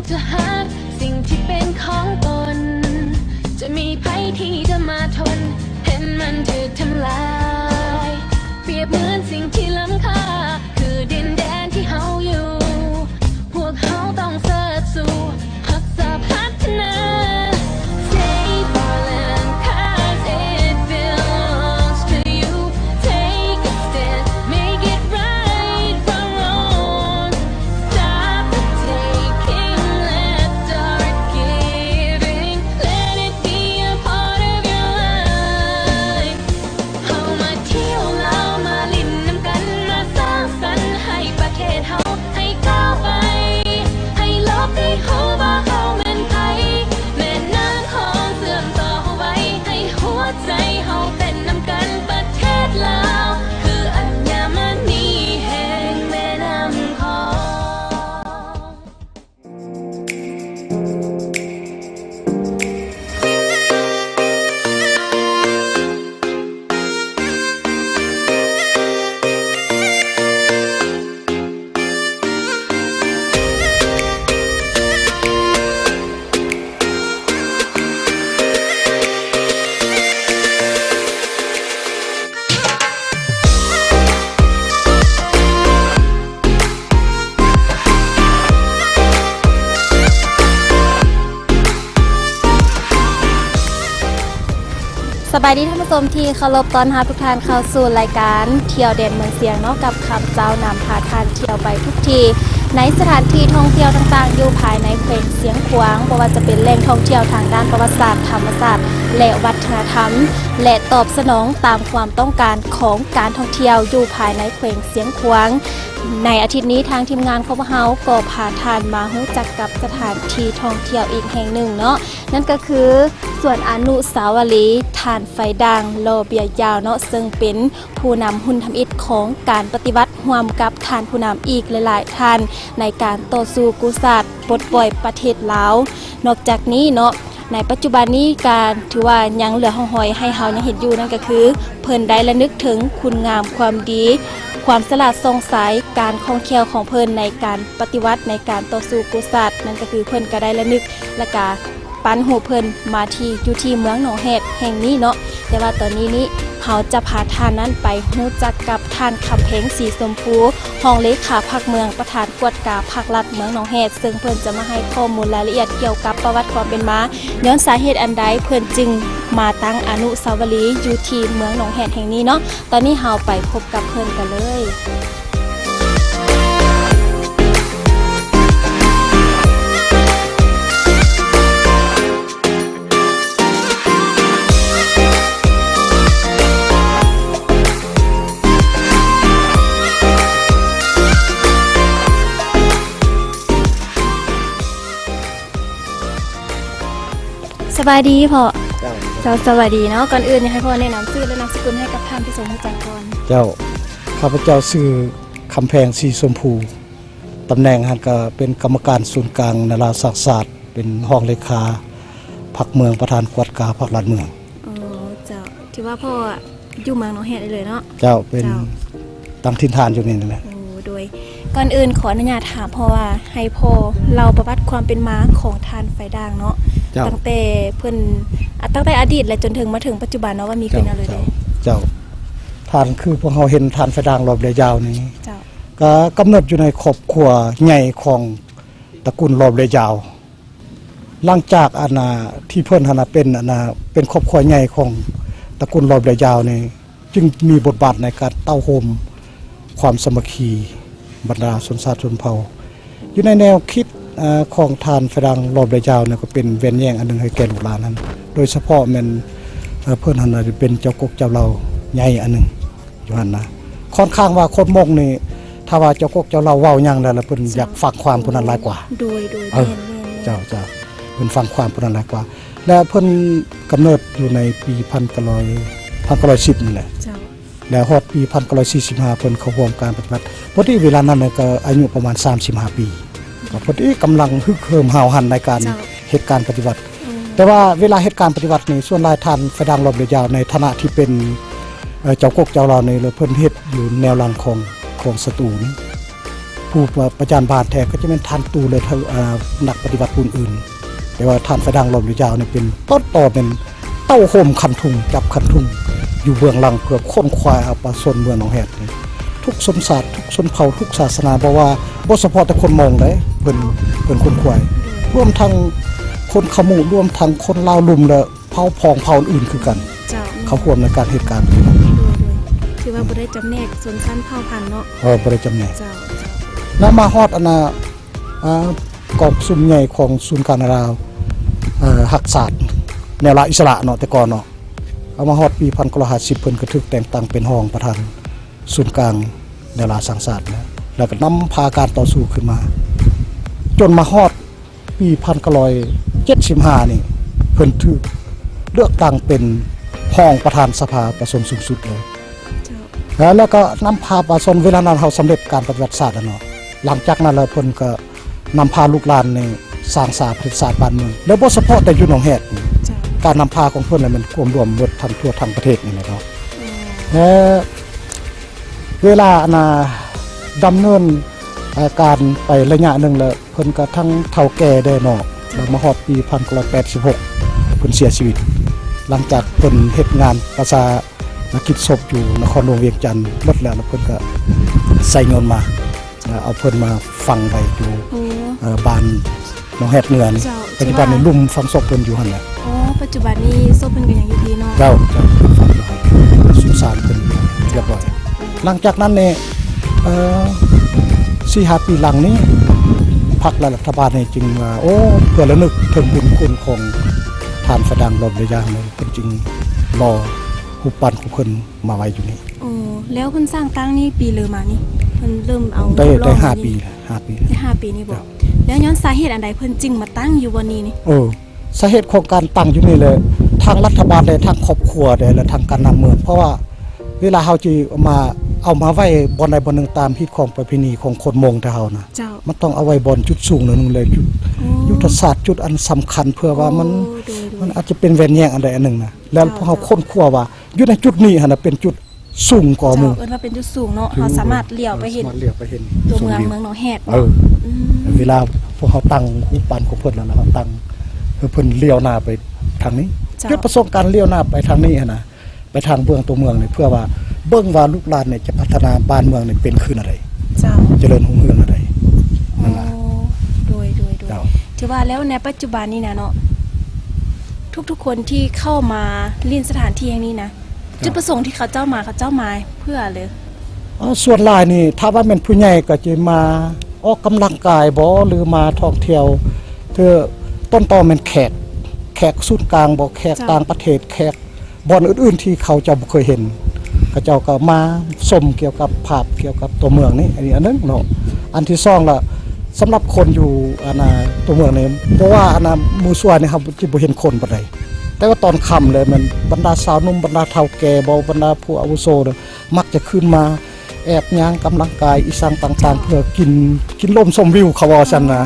ຈະຫາກສິ່ງທີ່ເປັນຂອງຕົນ ຈະມີໃຜທີ່ຈະມາທົນ ເຫັນມັນຖືກທຳລາຍ ປຽບເໝືອນສິ່ງທີ່ລ້ຳຄ່າ ຄືດິນແດນທີ່ເຮົາຢູ່ ພວກເຮົາຕ້ອງເສີດສູ້ ຮັກສາພັດທະນາ Save our land 'cause it belongs to you. Take a stand, make it right from wrong. Stop the taking, let's start giving. Let it be a part of your life. ເຮົາມາທ່ຽວລາວ ມາຫຼິ້ນນຳກັນ ມາສ້າງສັນໃຫ້ປະເທດເຮົາ ໃຫ້ກ້າວໄປ ໃຫ້ໂລກໄດ້ຮູ້ວ່າເຮົາແມ່ນໃຜ ແມ່ນ້ຳຂອງເຊື່ອມຕໍ່ເຮົາໄວ້ ໃຫ້ຫົວໃຈເຮົາເຕັ້ນນຳກັນ ປະເທດລາວ ຄືອັນຍາມະນີແຫ່ງແມ່ນ້ຳຂອງ. ສະບາຍດີທ່ານຜູ້ຊົມທີ່ເຄົາລົບ, ຕ້ອນຮັບທຸກທ່ານເຂົ້າສູ່ລາຍການທ່ຽວແດນເມືອງຊຽງເນາະ, ກັບຂ້າພະເຈົ້ານຳພາທ່ານທ່ຽວໄປທຸກທີ່ ໃນສະຖານທີ່ທ່ອງທ່ຽວຕ່າງໆ ຢູ່ພາຍໃນແຂວງຊຽງຂວາງ, ບໍ່ວ່າຈະເປັນແຫຼ່ງທ່ອງທ່ຽວທາງດ້ານປະຫວັດສາດ, ທຳມະຊາດ ແລະ ວັດທະນະທຳ ແລະ ຕອບສະໜອງຕາມຄວາມຕ້ອງການຂອງການທ່ອງທ່ຽວຢູ່ພາຍໃນແຂວງຊຽງຂວາງ. ໃນອາທິດນີ້ ທາງທີມງານຂອງພວກເຮົາກໍພາທ່ານມາຮູ້ຈັກກັບສະຖານທີ່ທ່ອງທ່ຽວອີກແຫ່ງໜຶ່ງເນາະ, ນັ້ນກໍຄືສວນອະນຸສາວະລີທ່ານໄຟດ່າງ ລໍເບຍຢາວເນາະ, ເຊິ່ງເປັນຜູ້ນຳຮຸ່ນທຳອິດຂອງການປະຕິວັດ ຮ່ວມກັບທ່ານຜູ້ນຳອີກຫຼາຍໆທ່ານ ໃນການຕໍ່ສູ້ກູ້ຊາດ ປົດປ່ອຍປະເທດລາວ. ນອກຈາກນີ້ເນາະ, ໃນປັດຈຸບັນນີ້ກະຖືວ່າຍັງເຫຼືອຮ່ອງຮອຍໃຫ້ເຮົາຍັງເຫັນຢູ່, ນັ້ນກໍຄືເພິ່ນໄດ້ລະນຶກເຖິງຄຸນງາມຄວາມດີ, ຄວາມສະຫຼາດສ່ອງໃສ, ການຄ່ອງແຄ້ວຂອງເພິ່ນໃນການປະຕິວັດ, ໃນການຕໍ່ສູ້ກູ້ຊາດ, ນັ້ນກໍຄືເພິ່ນກໍໄດ້ລະນຶກ ແລະກະ ປັ້ນຮູບເພິ່ນມາທີ່ ຢູ່ທີ່ເມືອງໜອງແຮດແຫ່ງນີ້ເນາະ. ແຕ່ວ່າຕອນນີ້ນີ້ ເຮົາຈະພາທ່ານນັ້ນໄປຮູ້ຈັກກັບທ່ານ ຄຳແພງ ສີຊົມພູ ຮອງເລຂາພັກເມືອງ ປະທານກວດກາພັກລັດເມືອງໜອງແຮດ, ເຊິ່ງເພິ່ນຈະມາໃຫ້ຂໍ້ມູນລາຍລະອຽດກ່ຽວກັບປະຫວັດຄວາມເປັນມາ, ຍ້ອນສາເຫດອັນໃດເພິ່ນຈຶ່ງມາຕັ້ງອະນຸສາວະລີຢູ່ທີ່ເມືອງໜອງແຮດແຫ່ງນີ້ເນາະ. ຕອນນີ້ເຮົາໄປພົບກັບເພິ່ນກັນເລີຍ. ສະບາຍດີພໍ່. ເຈົ້າ ເຈົ້າ ສະບາຍດີເນາະ. ກ່ອນອື່ນຢາກໃຫ້ພໍ່ແນະນຳຊື່ ແລະ ນາມສະກຸນໃຫ້ກັບທ່ານຜູ້ຊົມຮູ້ຈັກກ່ອນ. ເຈົ້າ ຂ້າພະເຈົ້າຊື່ ຄຳແພງ ສີຊົມພູ, ຕຳແໜ່ງຫັ້ນກໍເປັນກຳມະການສູນກາງນາລາສ້າງຊາດ, ເປັນຮອງເລຂາພັກເມືອງ, ປະທານກວດກາພັກລັດເມືອງ. ອໍ ເຈົ້າ ຖືວ່າພໍ່ຢູ່ເມືອງໜອງແຮດເລີຍເນາະ. ເຈົ້າ ເປັນ ເຈົ້າ ຕັ້ງຖິ່ນຖານຢູ່ນີ້ນັ້ນແຫຼະ. ໂອ້ ໂດຍ ກ່ອນອື່ນຂໍອະນຸຍາດຖາມພໍ່ວ່າ ໃຫ້ພໍ່ເລົ່າປະຫວັດຄວາມເປັນມາຂອງທ່ານໄຟດ່າງເນາະ. ເຈົ້າ ຕັ້ງແຕ່ເພິ່ນ ອາ ຕັ້ງແຕ່ອະດີດ ແລະ ຈົນເຖິງມາເຖິງປັດຈຸບັນເນາະ ວ່າມີຂຶ້ນແນວໃດ. ເຈົ້າ ເຈົ້າ ທ່ານ ຄືພວກເຮົາເຫັນທ່ານໄຟດ່າງ ລໍເບຍຢາວນີ້ ເຈົ້າ ກໍກຳເນີດຢູ່ໃນຄອບຄົວໃຫຍ່ຂອງຕະກຸນລໍເບຍຢາວ. ຫຼັງຈາກອັນນ່າ ທີ່ເພິ່ນຫັ້ນນະເປັນອັນນ່າ ເປັນຄອບຄົວໃຫຍ່ຂອງຕະກຸນລໍເບຍຢາວນີ້ ຈຶ່ງມີບົດບາດໃນການເຕົ້າໂຮມຄວາມສາມັກຄີບັນດາຊົນຊາດຊົນເຜົ່າ. ຢູ່ໃນແນວຄິດ ເອີ ຂອງທ່ານໄຟດ່າງ ລໍເບຍຢາວນີ້ ກໍເປັນແວ່ນແຍງອັນໜຶ່ງໃຫ້ແກ່ລູກຫຼານຫັ້ນ, ໂດຍສະເພາະແມ່ນ ເອີ ເພິ່ນຫັ້ນນະເປັນເຈົ້າກົກເຈົ້າເຫຼົ່າໃຫຍ່ອັນໜຶ່ງ. ຢູ່ຫັ້ນນະ ຂ້ອນຂ້າງວ່າຄົນມົ້ງນີ້ ຖ້າວ່າເຈົ້າກົກເຈົ້າເຫຼົ່າເວົ້າຫຍັງແລ້ວ ແລ້ວເພິ່ນ ເຈົ້າ ຢາກຟັງຄວາມຜູ້ນັ້ນຫຼາຍກວ່າ. ໂດຍ ໂດຍ ເອີ ແມ່ນ ແມ່ນ ເຈົ້າ ເຈົ້າ ເພິ່ນຟັງຄວາມຜູ້ນັ້ນຫຼາຍກວ່າ. ແລະ ເພິ່ນກຳເນີດຢູ່ໃນປີພັນເກົ້າຮ້ອຍ ພັນເກົ້າຮ້ອຍສິບນີ້ແຫຼະ. ເຈົ້າ ແລ້ວຮອດປີພັນເກົ້າຮ້ອຍສີ່ສິບຫ້າ ເພິ່ນເຂົ້າຮ່ວມການປະຕິວັດ. ພໍດີເວລານັ້ນກໍອາຍຸປະມານສາມສິບຫ້າປີ. ກໍພໍດີກຳລັງຮຶກເຫີມຫ້າວຫັນໃນການ ເຈົ້າ ເຮັດການປະຕິວັດ. ອືມ ແຕ່ວ່າເວລາເຮັດການປະຕິວັດນີ້ ສ່ວນຫຼາຍທ່ານໄຟດ່າງ ລໍເບຍຢາວ ໃນຖານະທີ່ເປັນ ເອີ ເຈົ້າກົກເຈົ້າເຫຼົ່ານີ້ ແລ້ວເພິ່ນເຮັດຢູ່ແນວຫຼັງຂອງ ຂອງສະຕູນ. ຜູ້ປະ ປະຈຳບ້ານແທ້ກໍຈະແມ່ນທ່ານຕູ້ ແລະ ເອີ ນັກປະຕິວັດຜູ້ອື່ນ. ແຕ່ວ່າທ່ານໄຟດ່າງລ້ອມລະຍາວນີ້ເປັນຕົ້ນຕໍ ເປັນເຕົ້າໂຮມຄັນທຸງ ຈັບຄັນທຸງ ຢູ່ເບື້ອງຫຼັງເພື່ອຂົນຂວາຍເອົາປະຊາຊົນເມືອງໜອງແຮດນີ້ ທຸກຊົນຊາດ ທຸກຊົນເຜົ່າ ທຸກສາສະໜາ ບໍ່ວ່າ ບໍ່ສະເພາະແຕ່ຄົນມົ້ງເດ້ ເພິ່ນ ເພິ່ນຂົນຂວາຍ ລວມທັງຄົນຂະມຸ ລວມທັງຄົນລາວລຸ່ມ ແລະ ເຜົ່າພອງເຜົ່າອື່ນໆຄືກັນ ເຈົ້າ ເຂົ້າຮ່ວມໃນການເຮັດການ ໂດຍ ໂດຍ ຖືວ່າບໍ່ໄດ້ຈຳແນກຊົນຊັ້ນເຜົ່າພັນເນາະ ເອີ ບໍ່ໄດ້ຈຳແນກ ເຈົ້າ ແລ້ວມາຮອດອັນນ່າ ອ່າ ກອງປະຊຸມໃຫຍ່ຂອງສູນກາງແນວລາວ ເອີ ຮັກຊາດ ແນວລາວອິດສະຫຼະເນາະ ແຕ່ກ່ອນເນາະ ເອົາມາຮອດປີພັນເກົ້າຮ້ອຍຫ້າສິບ ເພິ່ນກໍຖືກແຕ່ງຕັ້ງເປັນຮອງປະທານສູນກາງແນວລາວສ້າງຊາດ ແລ້ວກໍນຳພາການຕໍ່ສູ້ຂຶ້ນມາ ຈົນມາຮອດ ປີພັນເກົ້າຮ້ອຍເຈັດສິບຫ້ານີ້ ເພິ່ນຖືກເລືອກຕັ້ງເປັນຮອງປະທານສະພາປະຊາຊົນສູງສຸດເລີຍ ເຈົ້າ ແລ້ວ ແລ້ວກໍນຳພາປະຊາຊົນ ເວລານັ້ນເຮົາສຳເລັດການປະຕິວັດຊາດແລ້ວເນາະ ຫຼັງຈາກນັ້ນແລ້ວເພິ່ນກໍນຳພາລູກຫຼານນີ້ສ້າງສາປະເທດຊາດບ້ານເມືອງ ແລ້ວບໍ່ສະເພາະແຕ່ຢູ່ໜອງແຮດ ເຈົ້າ ການນຳພາຂອງເພິ່ນລະແມ່ນກວມລວມໝົດທັງທົ່ວທັງປະເທດນີ້ແຫຼະເນາະ ເອີ ແລະ ເວລາອັນນ່າ ດຳເນີນ ເອີ ການໄປໄລຍະໜຶ່ງແລ້ວ ເພິ່ນກໍທັງເຖົ້າແກ່ແດ່ເນາະ ແລ້ວມາຮອດປີພັນເກົ້າຮ້ອຍແປດສິບຫົກ ເພິ່ນເສຍຊີວິດ ຫຼັງຈາກເພິ່ນເຮັດງານປະຊານະກິດສົບຢູ່ນະຄອນຫຼວງວຽງຈັນໝົດແລ້ວ ແລ້ວເພິ່ນກໍໃສ່ຍົນມາ ເອົາເພິ່ນມາຝັງໄວ້ຢູ່ ໂອ້ ເອີ ບ້ານໜອງແຮດເໜືອ ເຈົ້າ ປັດຈຸບັນນີ້ ຖືວ່າ ຫຼຸມຝັງສົບເພິ່ນຢູ່ຫັ້ນແຫຼະ ອໍ ປັດຈຸບັນນີ້ສົບເພິ່ນກໍຍັງຢູ່ທີ່ເນາະ ເຈົ້າ ເຈົ້າ ຝັງຢູ່ຫັ້ນ ສຸດສານເພິ່ນຮຽບຮ້ອຍ ເຈົ້າ ຫຼັງຈາກນັ້ນນີ້ ເອີ ສີ່ຫ້າປີຫຼັງນີ້ ພັກ ແລະ ລັດຖະບານນີ້ຈຶ່ງວ່າ ໂອ້ ເພື່ອລະນຶກເຖິງບຸນຄຸນຂອງທ່ານໄຟດ່າງ ລ້ອມລະຍາວນີ້ ເພິ່ນຈຶ່ງຫຼໍ່ຮູບປັ້ນຂອງເພິ່ນມາໄວ້ຢູ່ນີ້ ໂອ້ ແລ້ວເພິ່ນສ້າງຕັ້ງນີ້ປີເລີມານີ້ ເພິ່ນເລີ່ມເອົາ ໄດ້ ໄດ້ຫ້າປີ ຫ້າປີ ໄດ້ຫ້າປີນີ້ບໍ? ເຈົ້າ ແລ້ວຍ້ອນສາເຫດອັນໃດເພິ່ນຈຶ່ງມາຕັ້ງຢູ່ບ່ອນນີ້ນີ້? ເອີ ສາເຫດຂອງການຕັ້ງຢູ່ນີ້ແຫຼະ ທາງລັດຖະບານແດ່ ທາງຄອບຄົວແດ່ ແລະ ທາງການນຳເມືອງ ເພາະວ່າເວລາເຮົາຊິມາ ເອົາມາໄວ້ບ່ອນໃດບ່ອນໜຶ່ງຕາມຮີດຄອງປະເພນີຂອງຄົນມົ້ງແຕ່ເຮົານະ ເຈົ້າ ມັນຕ້ອງເອົາໄວ້ບ່ອນຈຸດສູງໜ້ອຍໜຶ່ງ ແລະ ຍຸດ ໂອ້ ຍຸດທະສາດຈຸດອັນສຳຄັນ ເພື່ອວ່າມັນ ໂອ້ ໂດຍ ໂດຍ ມັນອາດຈະເປັນແວ່ນແຍງອັນໃດອັນໜຶ່ງນະ ແລ້ວ ເຈົ້າ ພວກເຮົາ ເຈົ້າ ຄົ້ນຄວ້າວ່າຢູ່ໃນຈຸດນີ້ຫັ້ນນະ ເປັນຈຸດ ສູງກວ່າໝູ່ ເຈົ້າ ເອີ້ນວ່າເປັນຈຸດສູງເນາະ ເຮົາສາມາດຫຼຽວໄປເຫັນ ເອີ ສາມາດຫຼຽວໄປເຫັນຕົວເມືອງ ເມືອງໜອງແຮດ ເອີ ອືມ ເວລາພວກເຮົາຕັ້ງຮູບປັ້ນຂອງເພິ່ນແລ້ວນະ ເຮົາຕັ້ງໃຫ້ເພິ່ນຫຼຽວໜ້າໄປທາງນີ້ ເຈົ້າ ຈຸດປະສົງການຫຼຽວໜ້າໄປທາງນີ້ຫັ້ນນະ ໄປທາງເບື້ອງຕົວເມືອງນີ້ ເພື່ອວ່າເບິ່ງວ່າລູກຫຼານນີ້ຈະພັດທະນາບ້ານເມືອງນີ້ເປັນຄືແນວໃດ ເຈົ້າ ຈະເລີນຮຸ່ງເຮືອງແນວໃດ ໂອ້ ນັ້ນລະ ໂດຍ ໂດຍ ໂດຍ ເຈົ້າ ຖືວ່າແລ້ວໃນປັດຈຸບັນນີ້ນະເນາະ ທຸກໆຄົນທີ່ເຂົ້າມາຫຼິ້ນສະຖານທີ່ແຫ່ງນີ້ນະ ເຈົ້າ ຈຸດປະສົງທີ່ເຂົາເຈົ້າມາ ເຂົາເຈົ້າມາເພື່ອເລີຍ? ເອີ ສ່ວນຫຼາຍນີ້ ຖ້າວ່າແມ່ນຜູ້ໃຫຍ່ກໍຈະມາອອກກຳລັງກາຍບໍ ຫຼືມາທ່ອງທ່ຽວ ຄືຕົ້ນຕໍແມ່ນແຂກ ແຂກສູນກາງບໍ ແຂກ ເຈົ້າ ຕ່າງປະເທດ ແຂກບ່ອນອື່ນໆທີ່ເຂົາເຈົ້າບໍ່ເຄີຍເຫັນ ເຂົາເຈົ້າກໍມາຊົມກ່ຽວກັບພາບກ່ຽວກັບຕົວເມືອງນີ້ ອັນນີ້ອັນໜຶ່ງເນາະ ອັນທີສອງລະ ສຳລັບຄົນຢູ່ ອັນນ່າ ຕົວເມືອງນີ້ ບໍ່ວ່າ ອັນນ່າ ໝູ່ຊວາຍນີ້ ເຮົາຈະບໍ່ເຫັນຄົນປານໃດ ແຕ່ວ່າຕອນຄ່ຳແລ້ວແມ່ນບັນດາຊາວໜຸ່ມ ບັນດາເຖົ້າແກ່ບໍ ບັນດາຜູ້ອາວຸໂສ ມັກຈະຂຶ້ນມາແອບຍ່າງກຳລັງກາຍອີ່ສັງຕ່າງໆ ເຈົ້າ ເພື່ອກິນ ກິນລົມຊົມວິວ ເຂົາເວົ້າຊັ້ນນະ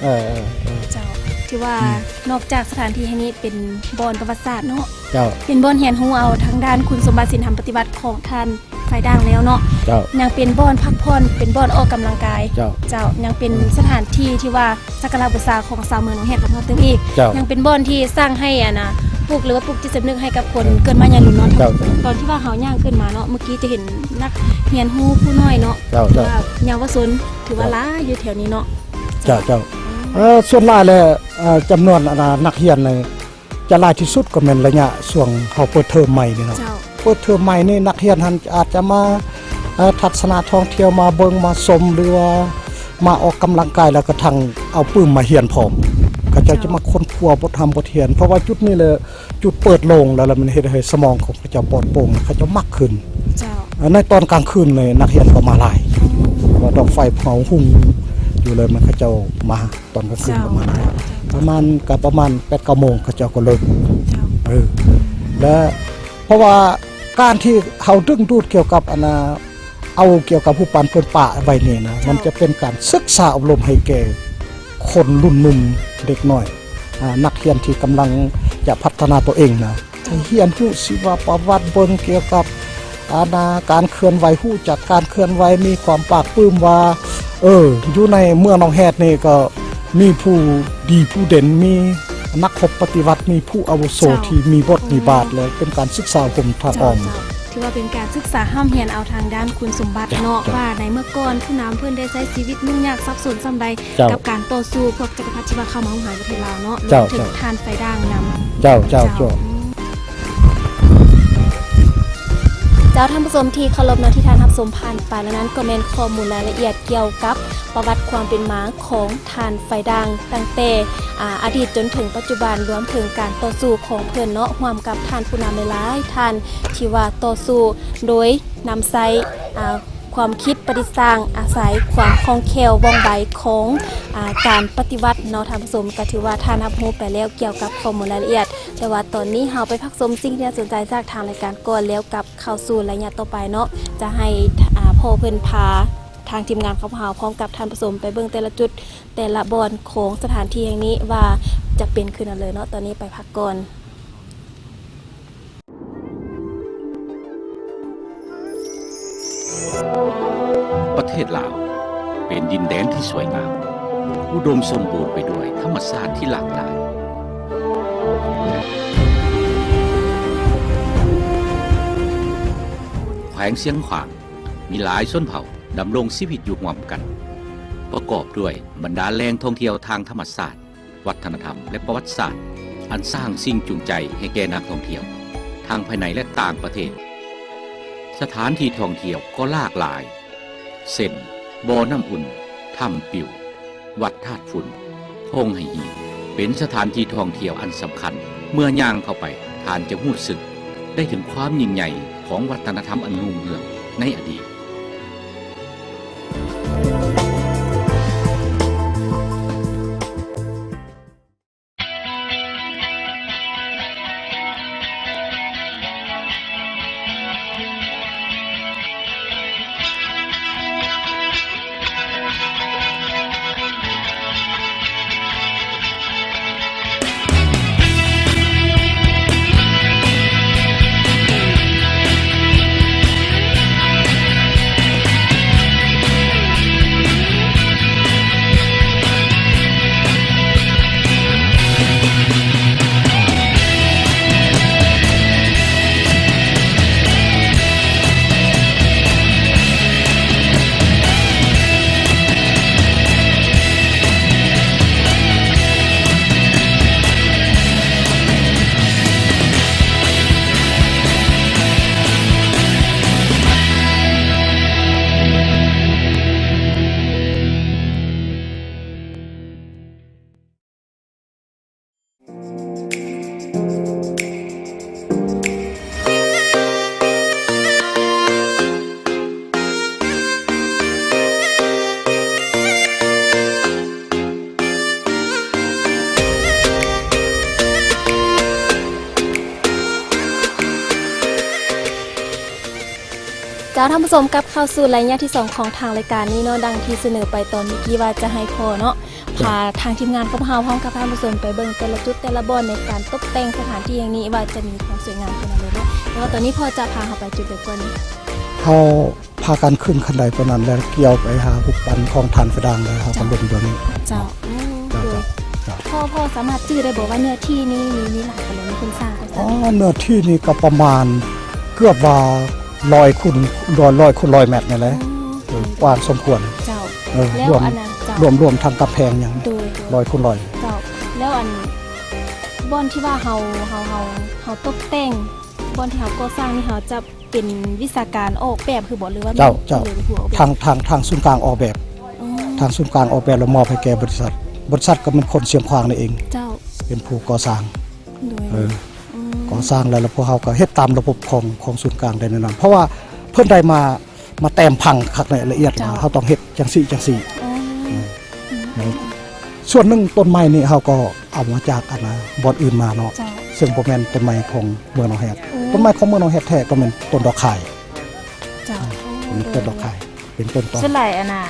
ອໍ ໂດຍ ໂດຍ ເອີ ເອີ ເຈົ້າ ຖືວ່າ ອືມ ນອກຈາກສະຖານທີ່ແຫ່ງນີ້ເປັນບ່ອນປະຫວັດສາດເນາະ ເຈົ້າ ເປັນບ່ອນຮຽນຮູ້ເອົາທາງດ້ານຄຸນສົມບັດສິນທຳປະຕິວັດຂອງທ່ານ ໄຟດ່າງແລ້ວເນາະ ເຈົ້າ ຍັງເປັນບ່ອນພັກຜ່ອນ ເປັນບ່ອນອອກກຳລັງກາຍ ເຈົ້າ ເຈົ້າ ຍັງເປັນສະຖານທີ່ທີ່ວ່າສັກກາລະບູຊາຂອງຊາວເມືອງໜອງແຮດຂອງເຮົາຕື່ມອີກ ເຈົ້າ ຍັງເປັນບ່ອນທີ່ສ້າງໃຫ້ ອັນນ່າ ປຸກ ຫຼືວ່າປຸກຈິດສຳນຶກໃຫ້ກັບຄົນ ເອີ ເກີດມາຍາມລຸນເນາະ ເຈົ້າ ຕອນທີ່ວ່າເຮົາຍ່າງຂຶ້ນມາເນາະ ເມື່ອກີ້ຈະເຫັນນັກຮຽນຮູ້ຜູ້ນ້ອຍເນາະ ເຈົ້າ ທີ່ວ່າເຍົາວະຊົນ ຖືວ່າ ເຈົ້າ ຫຼາຍຢູ່ແຖວນີ້ເນາະ ເຈົ້າ ເຈົ້າ ອືມ ເອີ ສ່ວນຫຼາຍແລ້ວ ເອີ ຈຳນວນ ອັນນ່າ ນັກຮຽນໃນ ຈະຫຼາຍທີ່ສຸດກໍແມ່ນໄລຍະຊ່ວງເຮົາເປີດເທີມໃໝ່ນີ້ເນາະ ເຈົ້າ ເປີດເທີມໃໝ່ນີ້ນັກຮຽນຫັ້ນອາດຈະມາ ເອີ ທັດສະນະທ່ອງທ່ຽວ ມາເບິ່ງມາຊົມ ຫຼືວ່າມາອອກກຳລັງກາຍ ແລ້ວກະທັງເອົາປຶ້ມມາຮຽນພ້ອມ ເຂົາເຈົ້າ ເຈົ້າ ຈະມາຄົ້ນຄວ້າບົດຮ່ຳບົດຮຽນ ເພາະວ່າຈຸດນີ້ແຫຼະຈຸດເປີດໂລ່ງ ແລ້ວ ແລ້ວມັນເຮັດໃຫ້ສະໝອງຂອງເຂົາເຈົ້າປອດໂປ່ງ ເຂົາເຈົ້າມັກຂຶ້ນ ເຈົ້າ ໃນຕອນກາງຄືນນີ້ນັກຮຽນກໍມາຫຼາຍ ເພາະວ່າດອກໄຟເຂົາຮຸ່ງຢູ່ ແລ້ວມັນເຂົາເຈົ້າມາ ຕອນກາງຄືນ ເຈົ້າ ປະມານ ເຈົ້າ ປະມານ ກໍປະມານແປດເກົ້າໂມງ ເຂົາເຈົ້າກໍເລີກ ເຈົ້າ ເອີ ແລະ ເພາະວ່າການທີ່ເຮົາດຶງດູດກ່ຽວກັບ ອັນນ່າ ເອົາກ່ຽວກັບຮູບປັ້ນເພິ່ນປະໄວ້ນີ້ນະ ເຈົ້າ ມັນຈະເປັນການສຶກສາອົບຮົມໃຫ້ແກ່ຄົນລຸ້ນໜຸ່ມເດັກນ້ອຍ ອາ ນັກຮຽນທີ່ກຳລັງຈະພັດທະນາຕົວເອງນະ ເຈົ້າ ໃຫ້ຮຽນຮູ້ຊີວະປະຫວັດ ເບິ່ງກ່ຽວກັບ ອັນນ່າ ການເຄື່ອນໄຫວ ຮູ້ຈັກການເຄື່ອນໄຫວ ມີຄວາມປາບປຶ້ມວ່າ ເອີ ຢູ່ໃນເມືອງໜອງແຮດນີ້ກໍມີຜູ້ດີຜູ້ເດັ່ນ ມີນັກຮົບປະຕິວັດ ມີຜູ້ອາວຸໂສ ເຈົ້າ ທີ່ມີບົດມີບາດ ເອີ ແລະ ເປັນການສຶກສາຮົມທາງອ້ອມ. ເຈົ້າ ເຈົ້າ ຖືວ່າເປັນການສຶກສາຮ່ຳຮຽນເອົາທາງດ້ານຄຸນສົມບັດເນາະ ເຈົ້າ ວ່າໃນເມື່ອກ່ອນຜູ້ນຳເພິ່ນໄດ້ໃຊ້ຊີວິດຫຍຸ້ງຍາກສັບສົນສ່ຳໃດ ເຈົ້າ ກັບການຕໍ່ສູ້ພວກຈັກກະພັດທີ່ວ່າເຂົ້າມາຮຸກຮານປະເທດລາວເນາະ ເຈົ້າ ລວມເຖິງ ເຈົ້າ ທ່ານໄຟດ່າງນຳ. ເຈົ້າ ເຈົ້າ ເຈົ້າ ເຈົ້າ ເຈົ້າ ທ່ານຜູ້ຊົມທີ່ເຄົາລົບເນາະ ທີ່ທ່ານຮັບຊົມຜ່ານໄປແລ້ວນັ້ນ ກໍແມ່ນຂໍ້ມູນລາຍລະອຽດກ່ຽວກັບປະຫວັດຄວາມເປັນມາຂອງທ່ານໄຟດ່າງ ຕັ້ງແຕ່ ອາ ອະດີດຈົນເຖິງປັດຈຸບັນ ລວມເຖິງການຕໍ່ສູ້ຂອງເພິ່ນເນາະ ຮ່ວມກັບທ່ານຜູ້ນຳຫຼາຍໆທ່ານ ທີ່ວ່າຕໍ່ສູ້ໂດຍນຳໃຊ້ ອາ ຄວາມຄິດປະດິດສ້າງ ອາໄສຄວາມຄ່ອງແຄ້ວວ່ອງໄວຂອງ ອາ ການປະຕິວັດເນາະ ທ່ານຜູ້ຊົມ. ກໍຖືວ່າທ່ານຮັບຮູ້ໄປແລ້ວກ່ຽວກັບຂໍ້ມູນລາຍລະອຽດ, ແຕ່ວ່າຕອນນີ້ເຮົາໄປພັກຊົມສິ່ງທີ່ໜ້າສົນໃຈຈາກທາງລາຍການກ່ອນ ແລ້ວກັບເຂົ້າສູ່ໄລຍະຕໍ່ໄປເນາະ ຈະໃຫ້ ອາ ພໍ່ເພິ່ນພາທາງທີມງານຂອງເຮົາ ພ້ອມກັບທ່ານຜູ້ຊົມໄປເບິ່ງແຕ່ລະຈຸດ ແຕ່ລະບ່ອນຂອງສະຖານທີ່ແຫ່ງນີ້ວ່າຈະເປັນຄືແນວໃດເນາະ. ຕອນນີ້ໄປພັກກ່ອນ. ປະເທດລາວເປັນດິນແດນທີ່ສວຍງາມ, ອຸດົມສົມບູນໄປດ້ວຍທຳມະຊາດທີ່ຫຼາກຫຼາຍ. ແຂວງຊຽງຂວາງມີຫຼາຍຊົນເຜົ່າດຳລົງຊີວິດຢູ່ຮ່ວມກັນ, ປະກອບດ້ວຍບັນດາແຫຼ່ງທ່ອງທ່ຽວທາງທຳມະຊາດ, ວັດທະນະທຳ ແລະ ປະຫວັດສາດ ອັນສ້າງສິ່ງຈູງໃຈໃຫ້ແກ່ນັກທ່ອງທ່ຽວ ທັງພາຍໃນ ແລະ ຕ່າງປະເທດ. ສະຖານທີ່ທ່ອງທ່ຽວກໍຫຼາກຫຼາຍ ເຊັ່ນ ບໍ່ນ້ຳອຸ່ນ, ຖ້ຳປິວ, ວັດທາດຝຸ່ນ, ທົ່ງໄຫຫີນ ເປັນສະຖານທີ່ທ່ອງທ່ຽວອັນສຳຄັນ. ເມື່ອຍ່າງເຂົ້າໄປ, ທ່ານຈະຮູ້ສຶກໄດ້ເຖິງຄວາມຍິ່ງໃຫຍ່ຂອງວັດທະນະທຳອັນຮຸ່ງເຮືອງໃນອະດີດ. ເຈົ້າ ທ່ານຜູ້ຊົມ ກັບເຂົ້າສູ່ໄລຍະທີສອງຂອງທາງລາຍການນີ້ເນາະ, ດັ່ງທີ່ສະເໜີໄປຕອນເມື່ອກີ້ວ່າຈະໃຫ້ພໍ່ເນາະ ພາທາງທີມງານຂອງເຮົາ ພ້ອມກັບທ່ານຜູ້ຊົມໄປເບິ່ງແຕ່ລະຈຸດແຕ່ລະບ່ອນໃນການຕົກແຕ່ງສະຖານທີ່ແຫ່ງນີ້ ວ່າຈະມີຄວາມສວຍງາມຂະໜາດໃດເນາະ. ແຕ່ວ່າຕອນນີ້ພໍ່ຈະພາເຮົາໄປຈຸດໃດກ່ອນ? ເຮົາພາກັນຂຶ້ນຂັ້ນໄດຕົວນັ້ນ ແລ້ວກ່ຽວໄປຫາຮູບປັ້ນຂອງທ່ານໄຟດ່າງ ແລ້ວເຮົາກໍລົງຕົວນີ້. ເຈົ້າ ເຈົ້າ ໂອ້ ເຈົ້າ ເຈົ້າ ເຈົ້າ. ພໍ່ ພໍ່ສາມາດຈື່ໄດ້ບໍ່ວ່າເນື້ອທີ່ນີ້ມີ ມີຫຼາຍປານໃດ ມີຄົນສ້າງກໍ່ສ້າງ? ອໍ ເນື້ອທີ່ນີ້ກໍປະມານເກືອບວ່າຮ້ອຍຄູນຮ້ອຍ ຮ້ອຍຄູນຮ້ອຍແມັດນີ້ແຫຼະ. ອໍ ເອີ ກວ້າງສົມຄວນ. ເຈົ້າ ເອີ ລວມ ລວມ ລວມທັງກຳແພງຫຍັງ ໂດຍ ໂດຍ ຮ້ອຍຄູນຮ້ອຍ. ເຈົ້າ ແລ້ວອັນ ບ່ອນທີ່ວ່າເຮົາ ເຮົາ ເຮົາ ເຮົາຕົກແຕ່ງ ບ່ອນທີ່ເຮົາກໍ່ສ້າງນີ້ ເຮົາຈະເປັນວິຊາການອອກແບບຄືບໍ່ ຫຼືວ່າ ເຈົ້າ ເຈົ້າ ທາງ ທາງ ທາງສູນກາງອອກແບບ. ອໍ ທາງສູນກາງອອກແບບແລ້ວມອບໃຫ້ແກ່ບໍລິສັດ, ບໍລິສັດກໍແມ່ນຄົນຊຽງຂວາງນີ້ເອງ. ເຈົ້າ ເປັນຜູ້ກໍ່ສ້າງ. ໂດຍ ເອີ ອືມ ກໍ່ສ້າງແລ້ວ ແລ້ວພວກເຮົາກໍເຮັດຕາມລະບົບຂອງ ຂອງສູນກາງໄດ້ແນວນັ້ນ ເພາະວ່າເພິ່ນໄດ້ມາ ມາແຕ້ມຜັງຄັກແນະລະອຽດ ເຈົ້າ ວ່າເຮົາຕ້ອງເຮັດຈັ່ງຊີ້ ຈັ່ງຊີ້. ອໍ ອືມ ອືມ ສ່ວນໜຶ່ງຕົ້ນໄມ້ນີ້ເຮົາກໍເອົາມາຈາກອັນນະ ບ່ອນອື່ນມາເນາະ. ເຈົ້າ ເຊິ່ງບໍ່ແມ່ນຕົ້ນໄມ້ຂອງເມືອງໜອງແຮດ. ໂອ້ ຕົ້ນໄມ້ຂອງເມືອງໜອງແຮດແທ້ກໍແມ່ນຕົ້ນດອກຄາຍ. ເຈົ້າ ອືມ ໂອ້ ເປັນຕົ້ນດອກຄາຍ ໂດຍ ເປັນຕົ້ນຕອ ສ່ວນຫຼາຍອັນນະ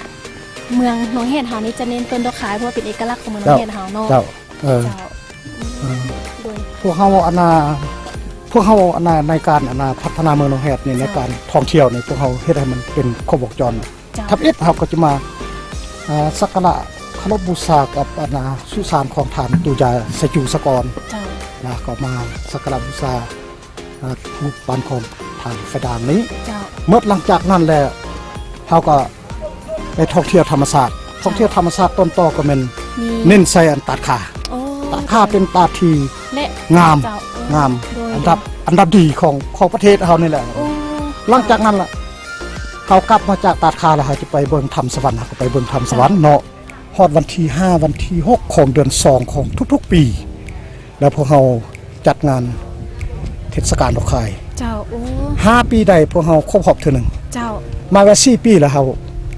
ເມືອງໜອງແຮດເຮົານີ້ຈະເນັ້ນຕົ້ນດອກຄາຍ ເພາະວ່າເປັນເອກະລັກຂອງເມືອງໜອງແຮດເຮົາເນາະ. ເຈົ້າ ເຈົ້າ ເອີ ເຈົ້າ ອືມ ເອີ ໂດຍ ພວກເຮົາອັນນະ ພວກເຮົາອັນນະ ໃນການອັນນະ ພັດທະນາເມືອງໜອງແຮດນີ້ ເຈົ້າ ໃນການທ່ອງທ່ຽວນີ້ ພວກເຮົາເຮັດໃຫ້ມັນເປັນຄົບວົງຈອນ. ເຈົ້າ ທຳອິດເຮົາກໍຈະມາ ອ່າ ສັກກາລະເຄົາລົບບູຊາກັບ ອັນນ່າ ສຸສານຂອງທ່ານຕູຢາໄຊຈູສະກ່ອນ ເຈົ້າ ແລ້ວກໍມາສັກກາລະບູຊາ ອ່າ ຮູບປັ້ນຂອງທ່ານໄຟດ່າງນີ້ ເຈົ້າ ໝົດຫຼັງຈາກນັ້ນແລ້ວ ເຮົາກໍໄປທ່ອງທ່ຽວທຳມະຊາດ ທ່ອງທ່ຽວທຳມະຊາດຕົ້ນຕໍກໍແມ່ນ ນີ້ ເນັ້ນໃສ່ອັນຕາດຂາ ໂອ້ ຕາດຂາເປັນຕາດທີ່ ແລະ ງາມ ເຈົ້າ ເອີ ງາມ ໂດຍ ອັນດັບ ໂດຍ ອັນດັບດີຂອງ ຂອງປະເທດເຮົານີ້ແຫຼະ ໂອ້ ຫຼັງຈາກນັ້ນລະ ເຮົາກັບມາຈາກຕາດຂາແລ້ວ ເຮົາຈະໄປເບິ່ງຖ້ຳສະຫວັນ ເຮົາກໍໄປເບິ່ງຖ້ຳສະຫວັນ ເຈົ້າ ເນາະ ຮອດວັນທີຫ້າ ວັນທີຫົກ ຂອງເດືອນສອງ ຂອງທຸກໆປີ ແລ້ວພວກເຮົາຈັດງານເທດສະການດອກຄາຍ ເຈົ້າ ໂອ້ ຫ້າປີໃດພວກເຮົາຄົບຮອບເທື່ອໜຶ່ງ ເຈົ້າ ມາວ່າສີ່ປີແລ້ວ ເຮົາ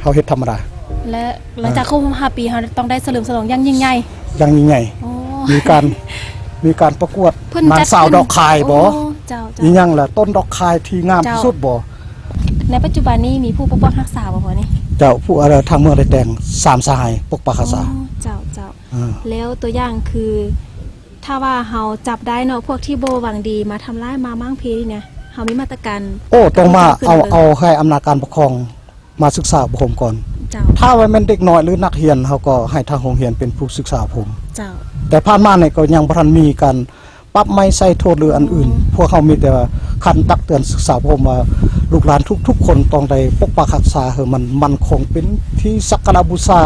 ເຮົາເຮັດທຳມະດາ ແລະ ຫຼັງຈາກຄົບຮອບຫ້າປີ ເຮົາຕ້ອງໄດ້ສະເຫຼີມສະຫຼອງຢ່າງຍິ່ງໃຫຍ່ ຢ່າງຍິ່ງໃຫຍ່ ໂອ້ ມີການ ມີການປະກວດ ເພິ່ນຈັດ ນາງສາວດອກຄາຍບໍ ໂອ້ ເຈົ້າ ເຈົ້າ ມີຫຍັງລະ ຕົ້ນດອກຄາຍທີ່ງາມທີ່ສຸດບໍ ເຈົ້າ ໃນປັດຈຸບັນນີ້ມີຜູ້ປົກປັກຮັກສາບໍ່ພໍ່ນີ້ ເຈົ້າ ຜູ້ ເອີ ທາງເມືອງໄດ້ແຕ່ງສາມສະຫາຍປົກປັກຮັກສາ ໂອ້ ເຈົ້າ ເຈົ້າ ເອີ ແລ້ວຕົວຢ່າງຄື ຖ້າວ່າເຮົາຈັບໄດ້ເນາະ ພວກທີ່ບໍ່ຫວັງດີມາທຳຮ້າຍມາມ້າງເພນີ້ນະ ເຮົາມີມາດຕະການ ໂອ້ ຕ້ອງມາເອົາ ເອົາໃຫ້ອຳນາດການປົກຄອງ ມາສຶກສາອົບຮົມກ່ອນ ເຈົ້າ ຖ້າວ່າແມ່ນເດັກນ້ອຍ ຫຼື ນັກຮຽນ ເຮົາກໍໃຫ້ທາງໂຮງຮຽນເປັນຜູ້ສຶກສາອົບຮົມ ເຈົ້າ ແຕ່ຜ່ານມານີ້ກໍຍັງບໍ່ທັນມີການປັບໃໝໃສ່ໂທດ ຫຼື ອັນອື່ນ ອໍ ພວກເຮົາມີແຕ່ວ່າຂັ້ນຕັກເຕືອນສຶກສາອົບຮົມວ່າ ລູກຫຼານທຸກໆຄົນຕ້ອງໄດ້ປົກປັກຮັກສາໃຫ້ມັນໝັ້ນຄົງ ເປັນທີ່ສັກກາລະບູຊາ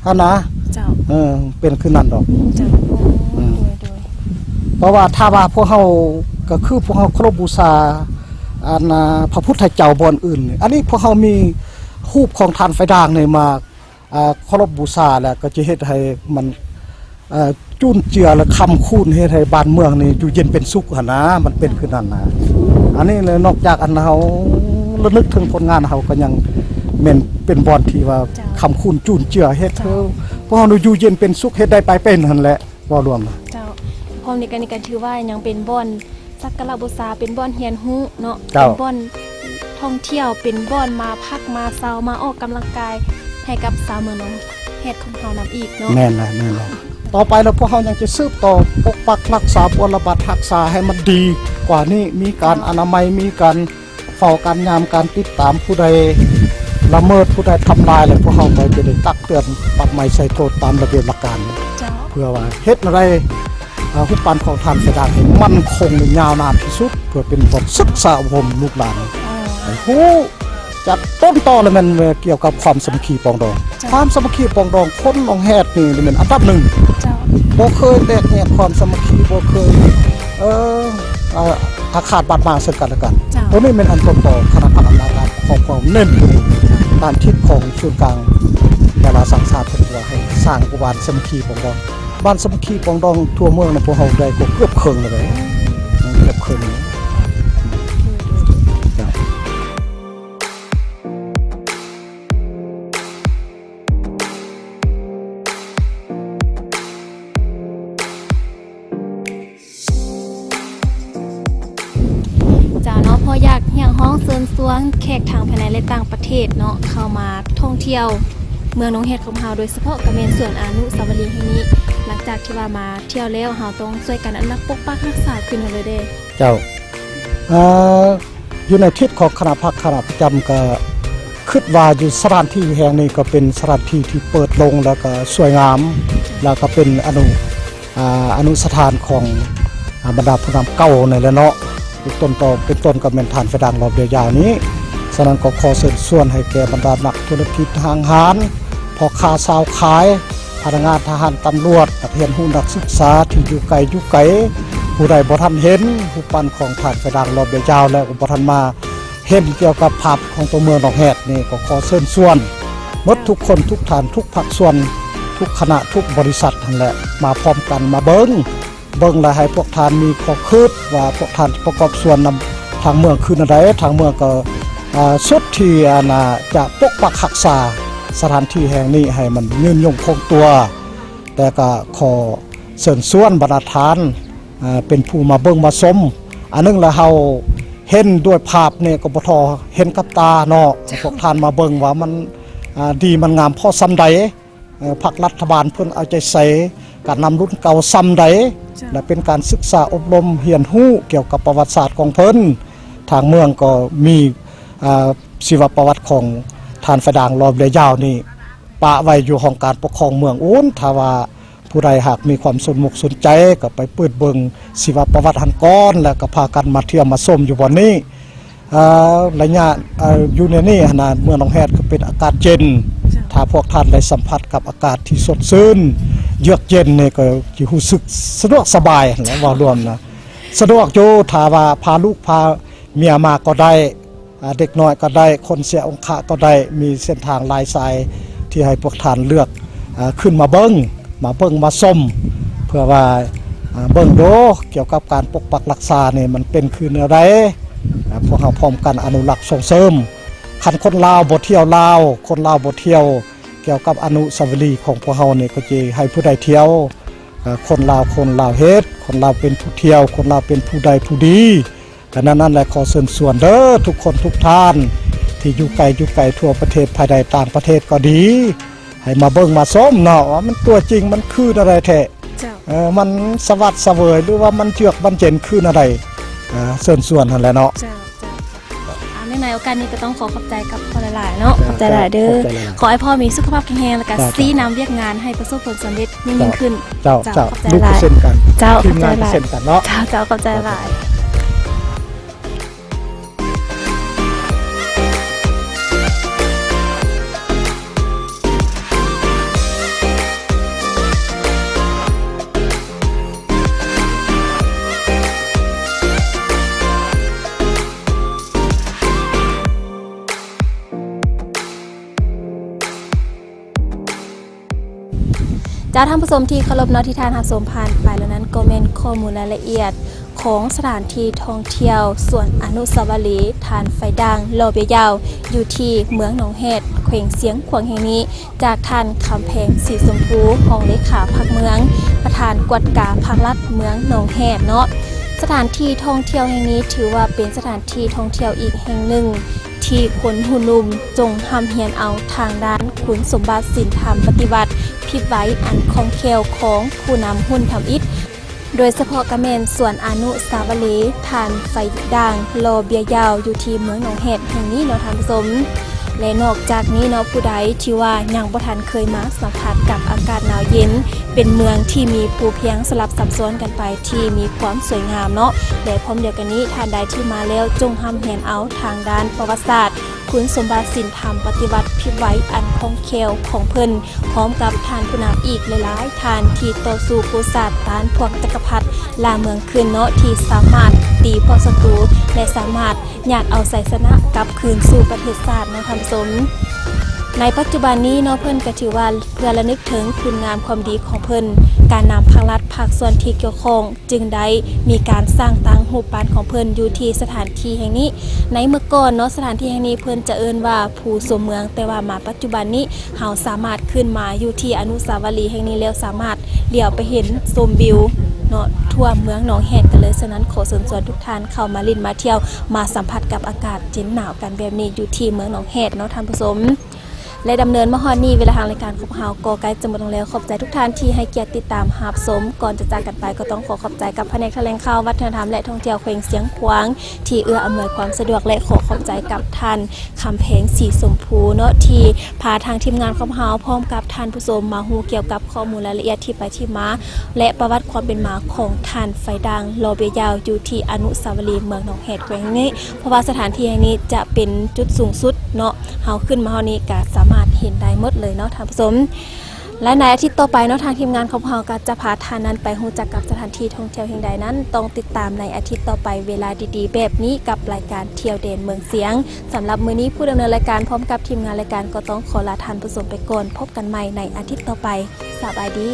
ຫັ້ນນະ ເຈົ້າ ເອີ ເປັນຄືນັ້ນດອກ ເຈົ້າ ອໍ ອືມ ໂດຍ ໂດຍ ເພາະວ່າຖ້າວ່າພວກເຮົາ ກໍຄືພວກເຮົາເຄົາລົບບູຊາ ອັນ ອ່າ ພະພຸດທະເຈົ້າບ່ອນອື່ນ ອັນນີ້ພວກເຮົາມີຮູບຂອງທ່ານໄຟດ່າງນີ້ມາ ອ່າ ເຄົາລົບບູຊາ ແລ້ວກໍຈະເຮັດໃຫ້ມັນ ເອີ ຈູນເຈືອ ແລະ ຄ້ຳຄູນ ເຮັດໃຫ້ບ້ານເມືອງນີ້ຢູ່ເຢັນເປັນສຸກຫັ້ນນະ ມັນເປັນຄືນັ້ນນະ ອັນນີ້ແຫຼະ ນອກຈາກອັນເຮົາລະນຶກເຖິງຜົນງານ ເຮົາກໍຍັງແມ່ນເປັນບ່ອນທີ່ວ່າ ເຈົ້າ ຄ້ຳຄູນຈູນເຈືອ ເຮັດໃຫ້ ເຈົ້າ ພວກເຮົາຢູ່ເຢັນເປັນສຸກ ເຮັດໄດ້ໄປເປັນຫັ້ນແຫຼະ ເວົ້າລວມນະ ເຈົ້າ ພ້ອມນີ້ກໍ ນີ້ກໍຖືວ່າຍັງເປັນບ່ອນ ສັກກາລະບູຊາ ເປັນບ່ອນຮຽນຮູ້ເນາະ ເຈົ້າ ເປັນບ່ອນທ່ອງທ່ຽວ ເປັນບ່ອນມາພັກມາເຊົາ ມາອອກກຳລັງກາຍໃຫ້ກັບຊາວເມືອງໜອງແຮດຂອງເຮົານຳອີກເນາະ ແມ່ນແລ້ວ ແມ່ນແລ້ວ ຕໍ່ໄປແລ້ວພວກເຮົາຍັງຈະສືບຕໍ່ປົກປັກຮັກສາ ບົວລະບັດຮັກສາໃຫ້ມັນດີກວ່ານີ້ ມີການ ເຈົ້າ ອະນາໄມ ມີການເຝົ້າການຍາມ ການຕິດຕາມ ຜູ້ໃດລະເມີດ ຜູ້ໃດທຳລາຍ ແລ້ວພວກເຮົາກໍຈະໄດ້ຕັກເຕືອນ ປັບໃໝໃສ່ໂທດຕາມລະບຽບຫຼັກການ ເຈົ້າ ເພື່ອວ່າເຮັດໃຫ້ ອ່າ ຮູບປັ້ນຂອງທ່ານໄຟດ່າງໃຫ້ໝັ້ນຄົງ ແລະ ຍາວນານທີ່ສຸດ ເພື່ອເປັນບ່ອນສຶກສາອົບຮົມລູກຫຼານ ເຈົ້າ ໃຫ້ຮູ້ຈາກຕົ້ນຕໍ ແລະ ແມ່ນກ່ຽວກັບຄວາມສາມັກຄີປອງດອງ ເຈົ້າ ຄວາມສາມັກຄີປອງດອງຄົນໜອງແຮດນີ້ແມ່ນອັນດັບໜຶ່ງ ເຈົ້າ ບໍ່ເຄີຍແຕກແຍກ ຄວາມສາມັກຄີບໍ່ເຄີຍ ເອີ ອາ ອາຄາດບາດໝາງເຊິ່ງກັນແລະກັນ ເຈົ້າ ໂຕນີ້ແມ່ນອັນຕົ້ນຕໍ ຄະນະພັກອຳນາດການປົກຄອງເຮົາເນັ້ນ ເຈົ້າ ຕາມທິດຂອງສູນກາງດາລາສ້າງຊາດ ເພິ່ນວ່າໃຫ້ສ້າງໝູ່ບ້ານສາມັກຄີປອງດອງ ບ້ານສາມັກຄີປອງດອງທົ່ວເມືອງນະ ພວກເຮົາໄດ້ກໍເກືອບເຄິ່ງແລ້ວເດ້ ເກືອບເຄິ່ງແລ້ວ ເຈົ້າ. ເຈົ້າເນາະ ພໍຢາກຮຽກຮ້ອງເຊີນຊວນແຂກທັງພາຍໃນ ແລະ ຕ່າງປະເທດເນາະ ເຂົ້າມາທ່ອງທ່ຽວເມືອງໜອງແຮດຂອງເຮົາ ໂດຍສະເພາະກໍແມ່ນສວນອະນຸສາວະລີແຫ່ງນີ້ ຫຼັງຈາກທີ່ວ່າມາທ່ຽວແລ້ວ ເຮົາຕ້ອງຊ່ວຍກັນອະນຸລັກປົກປັກຮັກສາຄືນຫັ້ນເລີຍເດ້. ເຈົ້າ ເອີ ຢູ່ໃນທິດຂອງຄະນະພັກຄະນະປະຈຳ ກໍຄິດວ່າຢູ່ສະຖານທີ່ແຫ່ງນີ້ກໍເປັນສະຖານທີ່ທີ່ເປີດໂລ່ງ ແລ້ວກໍສວຍງາມ ແລ້ວກໍເປັນອະນຸ ອ່າ ອະນຸສະຖານຂອງ ອ່າ ບັນດາຜູ້ນຳເກົ່ານີ້ແຫຼະເນາະ ເປັນຕົ້ນຕໍ່ ເປັນຕົ້ນກໍແມ່ນທ່ານໄຟດ່າງ ລອບເດຍຢາວນີ້. ສະນັ້ນກໍຂໍເຊີນຊວນໃຫ້ແກ່ບັນດານັກທຸລະກິດຫ້າງຮ້ານ ພໍ່ຄ້າຊາວຂາຍ ພະນັກງານທະຫານຕຳຫຼວດ ນັກຮຽນຮູ້ນັກສຶກສາທີ່ຢູ່ໃກ້ຢູ່ໄກ ຜູ້ໃດບໍ່ທັນເຫັນຮູບປັ້ນຂອງທ່ານໄຟດ່າງ ລອບເດຍຢາວ ແລະ ບໍ່ທັນມາເຫັນກ່ຽວກັບພາບຂອງຕົວເມືອງໜອງແຮດນີ້ ກໍຂໍເຊີນຊວນໝົດທຸກຄົນ ທຸກທ່ານ ທຸກພາກສ່ວນ ທຸກຄະນະ ທຸກບໍລິສັດຫັ້ນແຫຼະ ມາພ້ອມກັນມາເບິ່ງ ເບິ່ງແລະໃຫ້ພວກທ່ານມີຂໍ້ຄິດວ່າພວກທ່ານປະກອບສ່ວນນຳທາງເມືອງຄືແນວໃດ. ທາງເມືອງກໍ ອ່າ ສຸດທີ່ ອັນ ອ່າ ຈະປົກປັກຮັກສາສະຖານທີ່ແຫ່ງນີ້ໃຫ້ມັນຍືນຍົງຄົງຕົວ. ແຕ່ກໍຂໍເຊີນຊວນບັນດາທ່ານ ອ່າ ເປັນຜູ້ມາເບິ່ງມາຊົມ. ອັນໜຶ່ງລະເຮົາເຫັນດ້ວຍພາບນີ້ກໍບໍ່ທໍ່ເຫັນກັບຕາເນາະ. ເຈົ້າ. ພວກທ່ານມາເບິ່ງວ່າມັນ ອ່າ ດີມັນງາມພໍສ່ຳໃດ. ເອີ ພັກລັດຖະບານເພິ່ນເອົາໃຈໃສ່ການນຳລຸ້ນເກົ່າສ່ຳໃດ ເຈົ້າ ແລະ ເປັນການສຶກສາອົບຮົມຮຽນຮູ້ກ່ຽວກັບປະຫວັດສາດຂອງເພິ່ນ. ທາງເມືອງກໍມີ ອ່າ ຊີວະປະຫວັດຂອງທ່ານໄຟດ່າງ ລອບເດຍຢາວນີ້ ປ ປະໄວ້ຢູ່ຫ້ອງການປົກຄອງເມືອງອູນ. ຖ້າວ່າຜູ້ໃດຫາກມີຄວາມສົນອົກສົນໃຈ ກໍໄປເປີດເບິ່ງຊີວະປະຫວັດຫັ້ນກ່ອນ ແລ້ວກໍພາກັນມາທ່ຽວມາຊົມຢູ່ບ່ອນນີ້. ເອີ ໄລຍະ ເອີ ຢູ່ໃນນີ້ຫັ້ນນະ ເມືອງໜອງແຮດກໍເປັນອາກາດເຢັນ. ເຈົ້າ. ຖ້າພວກທ່ານໄດ້ສຳຜັດກັບອາກາດທີ່ສົດຊື່ນ ເຍືອກເຢັນນີ້ ກໍຈະຮູ້ສຶກສະດວກສະບາຍຫັ້ນແຫຼະ ເຈົ້າ. ເວົ້າລວມນະ ສະດວກຢູ່. ຖ້າວ່າພາລູກພາເມຍມາກໍໄດ້ ອາ ເດັກນ້ອຍກໍໄດ້ ຄົນເສຍອົງຄະກໍໄດ້ ມີເສັ້ນທາງຫຼາຍສາຍທີ່ໃຫ້ພວກທ່ານເລືອກ ອາ ຂຶ້ນມາເບິ່ງ ມາເບິ່ງມາຊົມ ເພື່ອວ່າ ອາ ເບິ່ງດູກ່ຽວກັບການປົກປັກລັກສານີ້ ມັນເປັນຄືແນວໃດ. ອາ ພວກເຮົາພ້ອມກັນອະນຸລັກສົ່ງເສີມ. ຄັນຄົນລາວບໍ່ທ່ຽວລາວ ຄົນລາວບໍ່ທ່ຽວກ່ຽວກັບອະນຸສາວະລີຂອງພວກເຮົານີ້ ກໍຈະໃຫ້ຜູ້ໃດທ່ຽວ? ອາ ຄົນລາວ ຄົນລາວເຮັດ ຄົນລາວເປັນຜູ້ທ່ຽວ ຄົນລາວເປັນຜູ້ໃດຜູ້ດີ. ກະນັ້ນ ນັ້ນແຫຼະ ຂໍເຊີນຊວນເດີ ທຸກຄົນທຸກທ່ານ ທີ່ຢູ່ໄກຢູ່ໄກ ທົ່ວປະເທດ ພາຍໃນຕ່າງປະເທດກໍດີ ໃຫ້ມາເບິ່ງມາຊົມເນາະ ວ່າມັນຕົວຈິງມັນຄືແນວໃດແທ້. ເຈົ້າ. ເອີ ມັນສະຫວັດສະເຫວີຍ ຫຼືວ່າມັນເຍືອກມັນເຢັນຄືແນວໃດ. ເອີ ເຊີນຊວນຫັ້ນແຫຼະເນາະ. ເຈົ້າ ເຈົ້າ ເຈົ້າ. ອາ ໃນໂອກາດນີ້ກໍຕ້ອງຂໍຂອບໃຈກັບພໍ່ຫຼາຍໆເນາະ. ເຈົ້າ ຂອບໃຈຫຼາຍເດີ. ເຈົ້າ ຂອບໃຈຫຼາຍໆ. ຂໍໃຫ້ພໍ່ມີສຸຂະພາບແຂງແຮງ ແລ້ວກໍ ເຈົ້າ ຊີ້ນຳວຽກງານໃຫ້ປະສົບຜົນສຳເລັດ ເຈົ້າ ຍິ່ງໆຂຶ້ນ. ເຈົ້າ ເຈົ້າ ເຈົ້າ ຂອບໃຈຫຼາຍ. ເຊັ່ນກັນ. ເຈົ້າ ທີມງານ ຂອບໃຈຫຼາຍ. ເຊັ່ນກັນເນາະ. ເຈົ້າ ເຈົ້າ ຂອບໃຈຫຼາຍ. ເຈົ້າ ທ່ານຜູ້ຊົມທີ່ເຄົາລົບເນາະ ທີ່ທ່ານຮັບຊົມຜ່ານໄປແລ້ວນັ້ນ ກໍແມ່ນຂໍ້ມູນລາຍລະອຽດຂອງສະຖານທີ່ທ່ອງທ່ຽວສວນອະນຸສາວະລີທ່ານໄຟດ່າງ ລໍເບຍຢາວ ຢູ່ທີ່ເມືອງໜອງແຮດ ແຂວງຊຽງຂວາງແຫ່ງນີ້ ຈາກທ່ານ ຄຳແພງ ສີຊົມພູ ຮອງເລຂາພັກເມືອງ ປະທານກວດກາພັກລັດເມືອງໜອງແຮດເນາະ. ສະຖານທີ່ທ່ອງທ່ຽວແຫ່ງນີ້ຖືວ່າເປັນສະຖານທີ່ທ່ອງທ່ຽວອີກແຫ່ງໜຶ່ງ ທີ່ຄົນຮຸ່ນໜຸ່ມຈົ່ງຮ່ຳຮຽນເອົາທາງດ້ານຄຸນສົມບັດສິນທຳປະຕິວັດ ພິບໄວອັນຄ່ອງແຄ້ວຂອງຜູ້ນຳຮຸ່ນທຳອິດ ໂດຍສະເພາະກະແມ່ນສວນອະນຸສາວະລີທ່ານໄຟດ່າງ ລໍເບຍຢາວ ຢູ່ທີ່ເມືອງໜອງແຮດແຫ່ງນີ້ເນາະທ່ານຜູ້ຊົມ. ແລະ ນອກຈາກນີ້ເນາະ ຜູ້ໃດທີ່ວ່າຍັງບໍ່ທັນເຄີຍມາສຳຜັດກັບອາກາດໜາວເຢັນ ເປັນເມືອງທີ່ມີພູພຽງສະຫຼັບສັບຊ້ອນກັນໄປ ທີ່ມີຄວາມສວຍງາມເນາະ ແລະ ພ້ອມດຽວກັນນີ້ ທ່ານໃດທີ່ມາແລ້ວຈົ່ງຮ່ຳຮຽນເອົາທາງດ້ານປະຫວັດສາດ ຄຸນສົມບັດສິນທຳປະຕິວັດ ພິບໄວອັນຄ່ອງແຄ້ວຂອງເພິ່ນ ພ້ອມກັບທ່ານຜູ້ນຳອີກຫຼາຍໆທ່ານ ທີ່ຕໍ່ສູ້ກູ້ຊາດຕ້ານພວກຈັກກະພັດລ່າເມືອງຂຶ້ນເນາະ ທີ່ສາມາດຕີພວກສັດຕູ ແລະ ສາມາດຍາດເອົາໄຊຊະນະກັບຄືນສູ່ປະເທດຊາດເນາະທ່ານຜູ້ຊົມ. ໃນປັດຈຸບັນນີ້ເນາະ ເພິ່ນກະຖືວ່າເພື່ອລະນຶກເຖິງຄຸນງາມຄວາມດີຂອງເພິ່ນ ການນຳພັກລັດພາກສ່ວນທີ່ກ່ຽວຂ້ອງ ຈຶ່ງໄດ້ມີການສ້າງຕັ້ງຮູບປັ້ນຂອງເພິ່ນຢູ່ທີ່ສະຖານທີ່ແຫ່ງນີ້. ໃນເມື່ອກ່ອນເນາະ ສະຖານທີ່ແຫ່ງນີ້ເພິ່ນຈະເອີ້ນວ່າພູຊົມເມືອງ, ແຕ່ວ່າມາປັດຈຸບັນນີ້ ເຮົາສາມາດຂຶ້ນມາຢູ່ທີ່ອະນຸສາວະລີແຫ່ງນີ້ແລ້ວ ສາມາດຫຼຽວໄປເຫັນຊົມວິວເນາະ ທົ່ວເມືອງໜອງແຮດກັນເລີຍ. ສະນັ້ນ ຂໍເຊີນຊວນທຸກທ່ານເຂົ້າມາຫຼິ້ນມາທ່ຽວ ມາສຳຜັດກັບອາກາດເຢັນໜາວກັນແບບນີ້ ຢູ່ທີ່ເມືອງໜອງແຮດເນາະທ່ານຜູ້ຊົມ. ແລະ ດຳເນີນມາຮອດນີ້ ເວລາທາງລາຍການຂອງເຮົາກໍໃກ້ຈະໝົດລົງແລ້ວ. ຂອບໃຈທຸກທ່ານທີ່ໃຫ້ກຽດຕິດຕາມຮັບຊົມ. ກ່ອນຈະຈາກກັນໄປ ກໍຕ້ອງຂໍຂອບໃຈກັບພະແນກຖະແຫຼງຂ່າວ ວັດທະນະທຳ ແລະ ທ່ອງທ່ຽວແຂວງຊຽງຂວາງ ທີ່ເອື້ອອຳນວຍຄວາມສະດວກ ແລະ ຂໍຂອບໃຈກັບທ່ານ ຄຳແພງ ສີຊົມພູ ເນາະ ທີ່ພາທາງທີມງານຂອງເຮົາ ພ້ອມກັບທ່ານຜູ້ຊົມມາຮູ້ກ່ຽວກັບຂໍ້ມູນລາຍລະອຽດທີ່ໄປທີ່ມາ ແລະ ປະຫວັດຄວາມເປັນມາຂອງທ່ານໄຟດ່າງ ລໍເບຍຢາວ ຢູ່ທີ່ອະນຸສາວະລີເມືອງໜອງແຮດແຫ່ງນີ້. ເພາະວ່າສະຖານທີ່ແຫ່ງນີ້ຈະເປັນຈຸດສູງສຸດເນາະ, ເຮົາຂຶ້ນມາຮອດນີ້ກະສາມາດເຫັນໄດ້ໝົດເລີຍເນາະທ່ານຜູ້ຊົມ. ແລະ ໃນອາທິດຕໍ່ໄປເນາະ ທາງທີມງານຂອງເຮົາກະຈະພາທ່ານນັ້ນໄປຮູ້ຈັກກັບສະຖານທີ່ທ່ອງທ່ຽວແຫ່ງໃດນັ້ນ ຕ້ອງຕິດຕາມໃນອາທິດຕໍ່ໄປ ເວລາດີໆແບບນີ້ ກັບລາຍການທ່ຽວແດນເມືອງຊຽງ. ສຳລັບມື້ນີ້ ຜູ້ດຳເນີນລາຍການພ້ອມກັບທີມງານລາຍການກໍຕ້ອງຂໍລາທ່ານຜູ້ຊົມໄປກ່ອນ. ພົບກັນໃໝ່ໃນອາທິດຕໍ່ໄປ. ສະບາຍດີ.